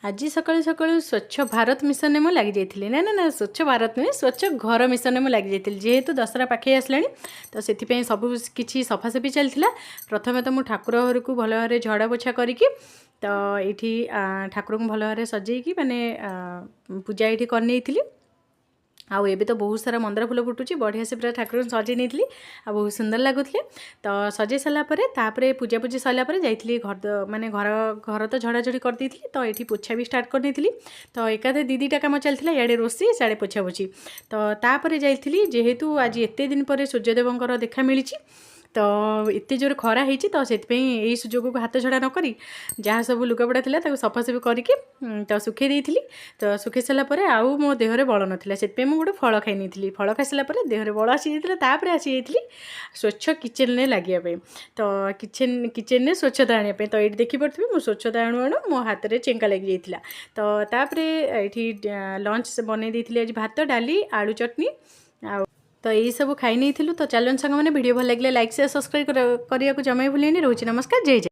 ଆଜି ସକାଳୁ ସକାଳୁ ସ୍ୱଚ୍ଛ ଭାରତ ମିଶନରେ ମୁଁ ଲାଗିଯାଇଥିଲି। ନା ନା ନା, ସ୍ୱଚ୍ଛ ଭାରତ ନୁହେଁ, ସ୍ୱଚ୍ଛ ଘର ମିଶନରେ ମୁଁ ଲାଗିଯାଇଥିଲି। ଯେହେତୁ ଦଶହରା ପାଖେଇ ଆସିଲାଣି, ତ ସେଥିପାଇଁ ସବୁ କିଛି ସଫାସଫି ଚାଲିଥିଲା। ପ୍ରଥମେ ତ ମୁଁ ଠାକୁର ଘରକୁ ଭଲ ଭାବରେ ଝଡ଼ା ପୋଛା କରିକି, ତ ଏଇଠି ଠାକୁରଙ୍କୁ ଭଲ ଭାବରେ ସଜେଇକି, ମାନେ ପୂଜା ଏଇଠି କରିନେଇଥିଲି। ଆଉ ଏବେ ତ ବହୁତ ସାରା ମନ୍ଦାର ଫୁଲ ଫୁଟୁଛି। ବଢ଼ିଆ ସେ ପୁରା ଠାକୁରଙ୍କୁ ସଜେଇ ନେଇଥିଲି ଆଉ ବହୁତ ସୁନ୍ଦର ଲାଗୁଥିଲେ। ତ ସଜେଇ ସାରିଲା ପରେ, ତାପରେ ପୂଜାପୂଜି ସରିଲା ପରେ ଯାଇଥିଲି ଘର, ମାନେ ଘର ଘର ତ ଝଡ଼ାଝଡ଼ି କରିଦେଇଥିଲି, ତ ଏଇଠି ପୋଛା ବି ଷ୍ଟାର୍ଟ କରିନେଇଥିଲି। ତ ଏକାଥରେ ଦୁଇ ଦୁଇଟା କାମ ଚାଲିଥିଲା, ଇଆଡ଼େ ରୋଷେଇ, ସିଆଡ଼େ ପୋଛାପୋଛି। ତ ତାପରେ ଯାଇଥିଲି, ଯେହେତୁ ଆଜି ଏତେ ଦିନ ପରେ ସୂର୍ଯ୍ୟଦେବଙ୍କର ଦେଖା ମିଳିଛି, ତ ଏତେ ଜୋରେ ଖରା ହେଇଛି, ତ ସେଥିପାଇଁ ଏଇ ସୁଯୋଗକୁ ହାତ ଛଡ଼ା ନ କରି ଯାହା ସବୁ ଲୁଗାପଟା ଥିଲା ତାକୁ ସଫାସଫି କରିକି ତ ଶୁଖେଇ ଦେଇଥିଲି। ତ ଶୁଖେଇ ସାରିଲା ପରେ ଆଉ ମୋ ଦେହରେ ବଳ ନଥିଲା, ସେଥିପାଇଁ ମୁଁ ଗୋଟେ ଫଳ ଖାଇ ନେଇଥିଲି। ଫଳ ଖାଇସାରିଲା ପରେ ଦେହରେ ବଳ ଆସିଯାଇଥିଲା। ତାପରେ ଆସିଯାଇଥିଲି ସ୍ୱଚ୍ଛ କିଚେନରେ ଲାଗିବା ପାଇଁ, ତ କିଚେନରେ ସ୍ୱଚ୍ଛତା ଆଣିବା ପାଇଁ। ତ ଏଇଠି ଦେଖିପାରୁଥିବେ, ମୁଁ ସ୍ୱଚ୍ଛତା ଆଣୁ ଆଣୁ ମୋ ହାତରେ ଚେଙ୍କା ଲାଗିଯାଇଥିଲା। ତ ତାପରେ ଏଇଠି ଲଞ୍ଚ ବନେଇ ଦେଇଥିଲି ଆଜି ଭାତ, ଡାଲି, ଆଳୁ ଚଟଣି, ଆଉ ତ ଏଇସବୁ ଖାଇ ନେଇଥିଲୁ। ତ ଚାଲନ୍ତୁ ସାଙ୍ଗମାନେ, ଭିଡ଼ିଓ ଭଲ ଲାଗିଲେ ଲାଇକ୍, ସେୟାର, ସବସ୍କ୍ରାଇବ୍ କରିବାକୁ ଜମା ବି ଭୁଲିବେନି। ରହୁଛି, ନମସ୍କାର, ଜୟ ଜୟ।